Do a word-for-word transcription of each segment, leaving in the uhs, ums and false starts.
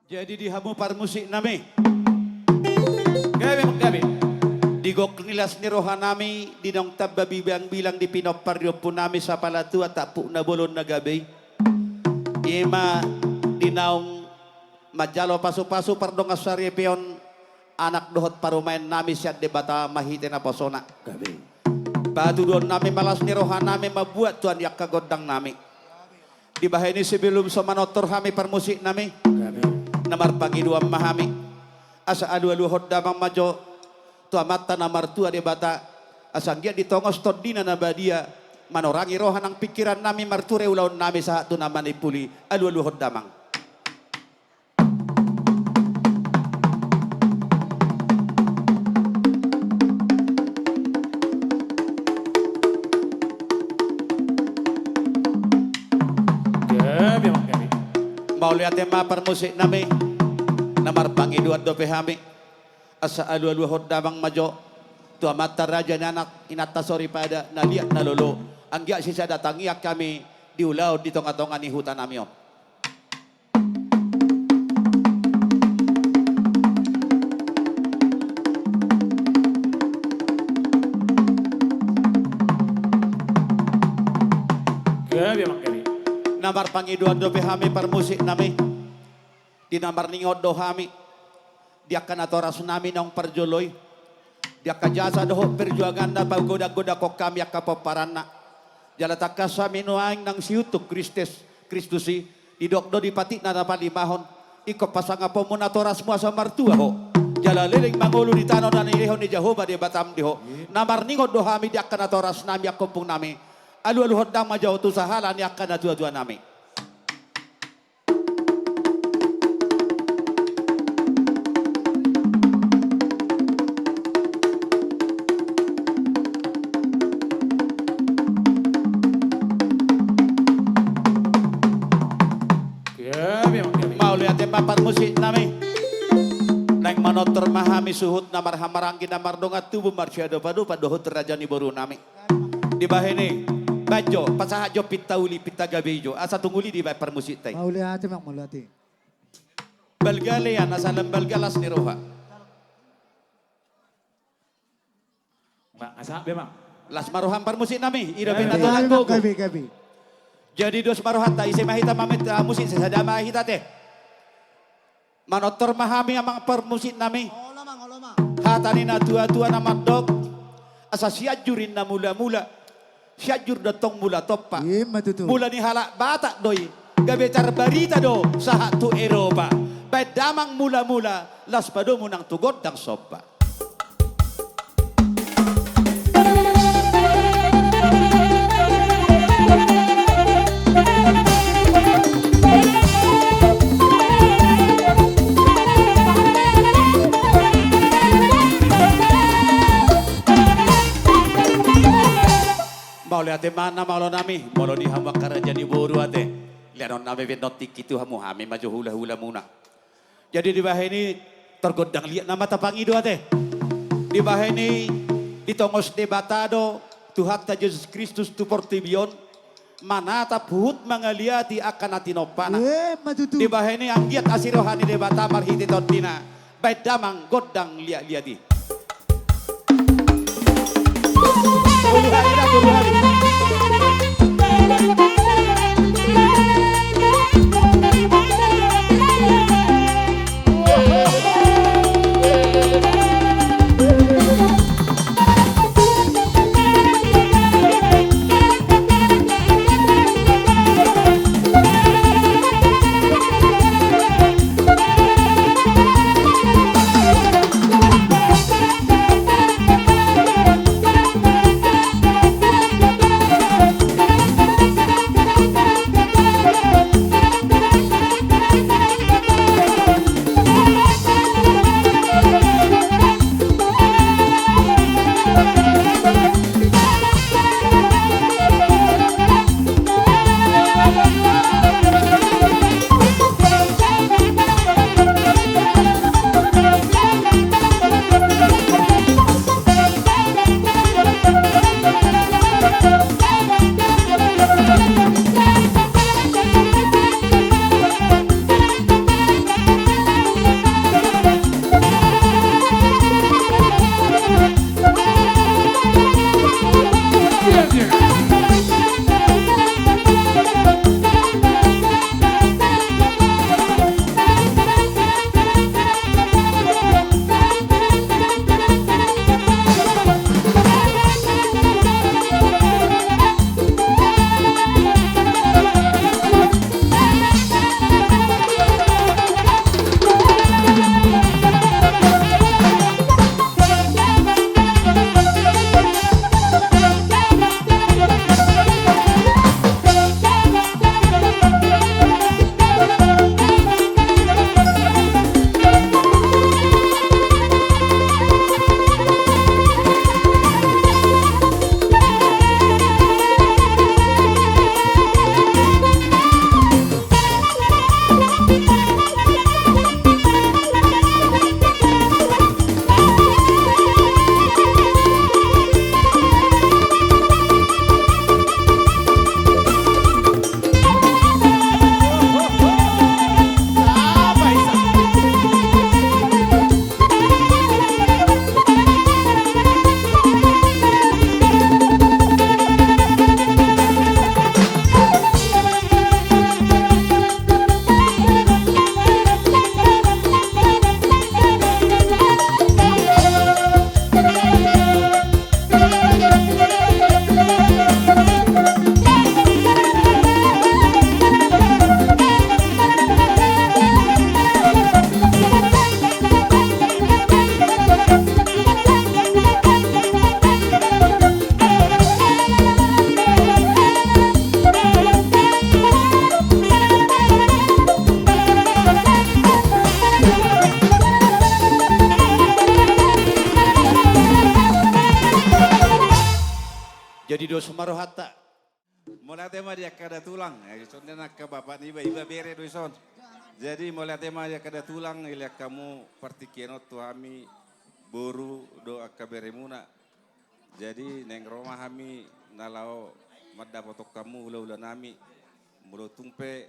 Jadi di hamu parmusik nami, gabe manggabe. Di gok ni las ni roha nami, di naung tamba bilang-bilang di pinompar ni ompu nami sapala tua, tampuk na bolon na gabe i. Ima di naung manjalo pasu-pasu pardongan saripeon anak dohot parumaen nami sian Debata marhite naposona. Gabe. Patuduhon nami ma las ni roha nami mambuat tuan i angka gondang nami. Dibahen i sebelum so manortor hami parmusik nami, gabe, na marpangidoan ma hami. Asa alu-aluhon damang ma jo tu Amanta na martua Debata, asa anggiat ditongos tondina na badia, manorangi roha nang pingkiran nami, marture ulaon nami sahat tu na manimpuli. Alu-aluhon damang. Gabe manggabe. Mauliate ma parmusik nami, na marpangidoan dope hami. Asa alu-aluhon damang ma jo tu Amanta raja ni anak, inanta soripada, na liat na lolo, anggiat sisada tangiang hami di ulaon di tonga-tonga ni huta nami on. Gabe manggabe. Na marpangidoan dope hami parmusik nami, di na marningot do hami di angka natoras nami naung parjolo i, di angka jasa dohot perjuanganna pagodang-godangkon hami angka pomparanna. Jala tangkas hami nuaeng nang siutuk Kristus, Kristus i, didok do di patikna na palimahon, ingkon pasangaponmu natorasmu asa martua ho, jala leleng mangolu di tano na nilehon ni Jahowa Debatam di ho. Na marningot do hami di angka natoras nami angka ompung nami. Alu-aluhon damang ma jo tu sahala ni angka natua-tua nami. Gabe manggabe. Mauliate ma parmusik nami. Naeng manortor ma hami suhut na marhahamaranggi na mardongan tubu marsiadopan-adopan dohot raja ni boru nami. Dibahen i, baen jo, pasahat jo pinta uli, pinta gabe i jo, asa tung uli dibaen parmusikta i. Mauliate, Mang, mauliate. Balga lean, asa lam balga las ni roha. Mang, asa be, Mang. Las ma roham parmusik nami, ira pe na tolan gogo. Gabe, gabe. Jadi dos ma rohanta, ise ma hita maminta musik, sisada ma hita te. Manortor ma hami amang parmusik nami. Olo, Mang, olo, Mang. Hata ni natua-tua na mandok, asa Sianjur ninna mula-mula, Sianjur do antong mula tompa. Ima tutu. Mula ni halak Batak do i, gabe tarbarita do sahat tu Eropa. Baen damang mula-mula, laos padomu nang tu gondang somba. Mauliate ma na malo nami, molo di hamu angka raja ni boru ate. Leanon nami pe non tingki tu hamu, hami ma jo hula-hulamuna. Jadi dibahen i, torgondang liat nama tapangido ate. Dibahen i, ditongos Debata do Tuhanta Jesus Kristus tu portibi on, manatap huhut mangaliati angka na tinompana. Ima tutu. Dibahen i anggiat asi roha ni Debata marhite tondina, baen damang gondang liat-liat i. Dos ma rohanta. Mauliate ma di angka datulang, eh, songon dia angka bapak niba, iba bere do ison. Jadi mauliate ma di angka datulang, dilehon hamu partingkian on tu hami boru dohot angka beremuna. Jadi naeng ro ma hami na laho mandapothon hamu hula-hula nami. Molo tung pe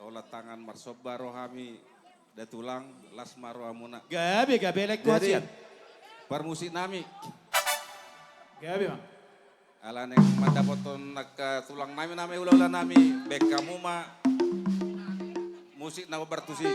olat tangan marsomba ro hami datulang, las ma rohamuna. Gabe, gabe, lae, jadi, hasian. Parmusik nami. Gabe, Bang. Ala naeng mandapothon angka tulang nami, nami hula-hula nami, bahen hamu ma musik na hombar tusi.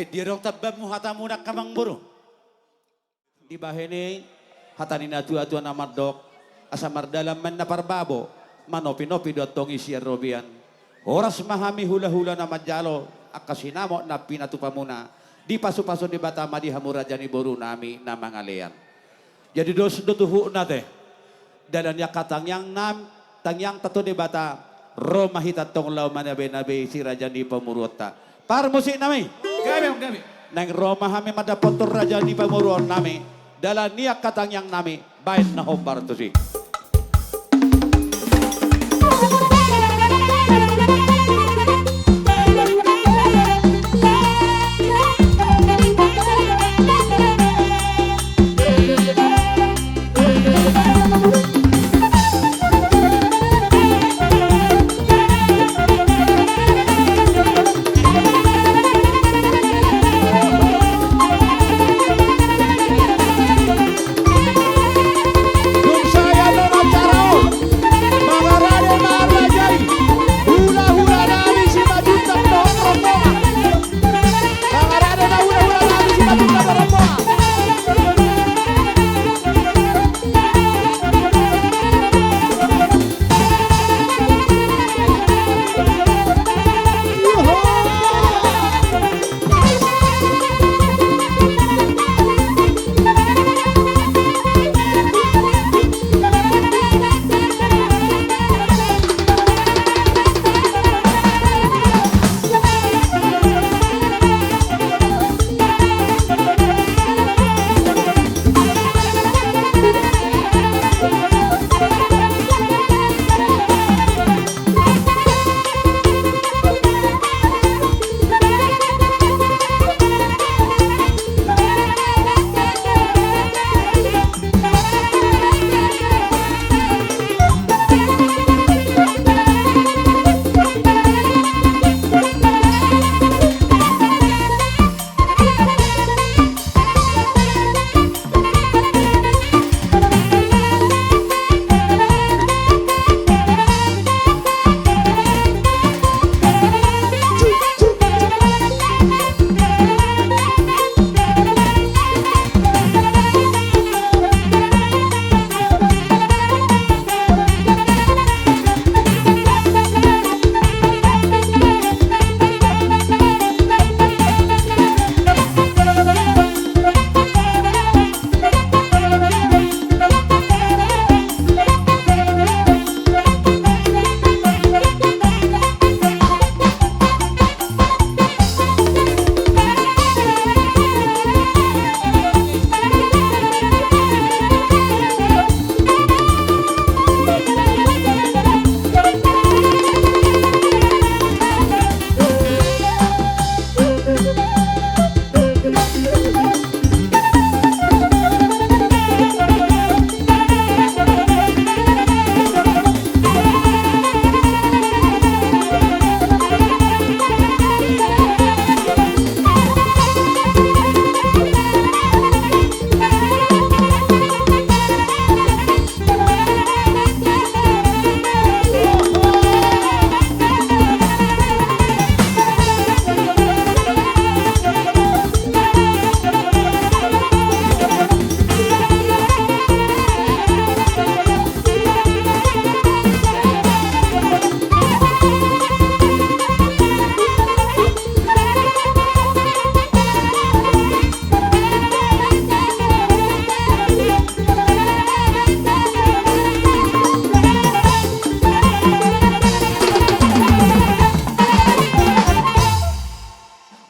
Eh, dia dong tambahmu hatamu nang amangboru. Dibahen i, hata ni na tua-tua na mandok, asa mardalan ma inna parbabo, manopi-nopi do antong i sian robean. Horas ma hami hula-hula na manjalo angka sinamot na pinatupamuna, dipasu-pasu Debata ma di hamu raja ni boru nami na mangalean. Jadi dos do tu huhut na te. Dalan ni angka tangiang nam, tangiang ta tu Debata, ro ma hita antong laho manabe-nabe si raja ni pamoruonta. Parmusik nami. Gabe, gabe. Naeng ro ma hami mandapothon raja ni pamoruon nami. Dalan ni angka tangiang nami, bahen na hombar tusi.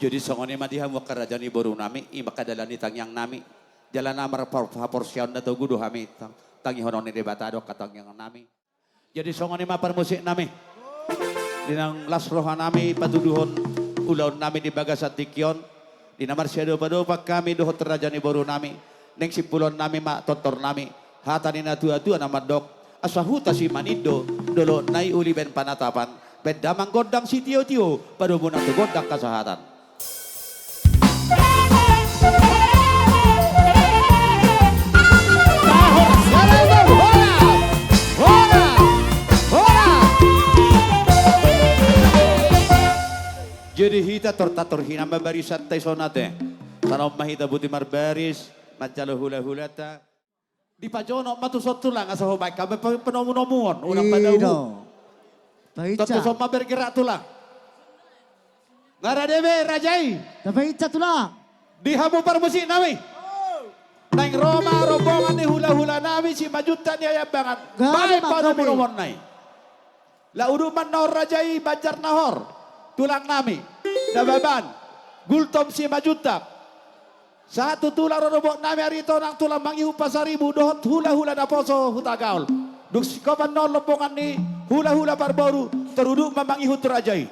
Jadi songon i ma di hamu angka raja ni boru nami, i ma angka dalan ni tangiang nami. Jala na marhaporseaon na togu do hami, tang-, tangihonon ni Debata do angka tangiang nami. Jadi songon i ma parmusik nami. Di naung las roha nami patuduhon ulaon nami di bagasan tingki on, di na marsiadopadopan hami dohot raja ni boru nami, naeng simpulon nami ma tortor nami, hata ni natuatua na mandok, asa huta Simanindo, dolok na i uli baen panatapan, baen damang gondang sitiotio, padomunan tu gondang hasahatan. Jadi hita tortor-tortor hian ma barisanta i songon i ate. Sanon ma hita boti marbaris, manjalo hulahulanta. Dipajonok ma tuson tulang, asa hubaen hami pa-, panomunomuon, unang padabu. Tontu tuson ma bergerak tulang. Nga rade be raja i. Tapahinsa tulang. Di hamu parmusik nami. Naeng ro ma rombongan ni hulahula nami Simanjuntak ni Ayambangan. Baen panomunomuon nai. Laho udut ma na on raja i Banjarnahor, tulang nami, Nababan, Gultom Simanjuntak. Sahat tu tulang rorobot nami Aritonang, tulang mangihut Pasaribu dohot hulahula naposo Hutagaol. Dung singkop ma na on rombongan ni hulahula parboru, tarudut ma mangihut tu raja i.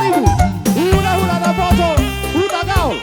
Hulahula Naposo Hutagaol.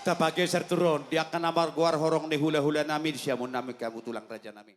Tapageser tu ro on di angka na margoar horong ni hulahulanami, di siamun nami hamu tulang rajanami.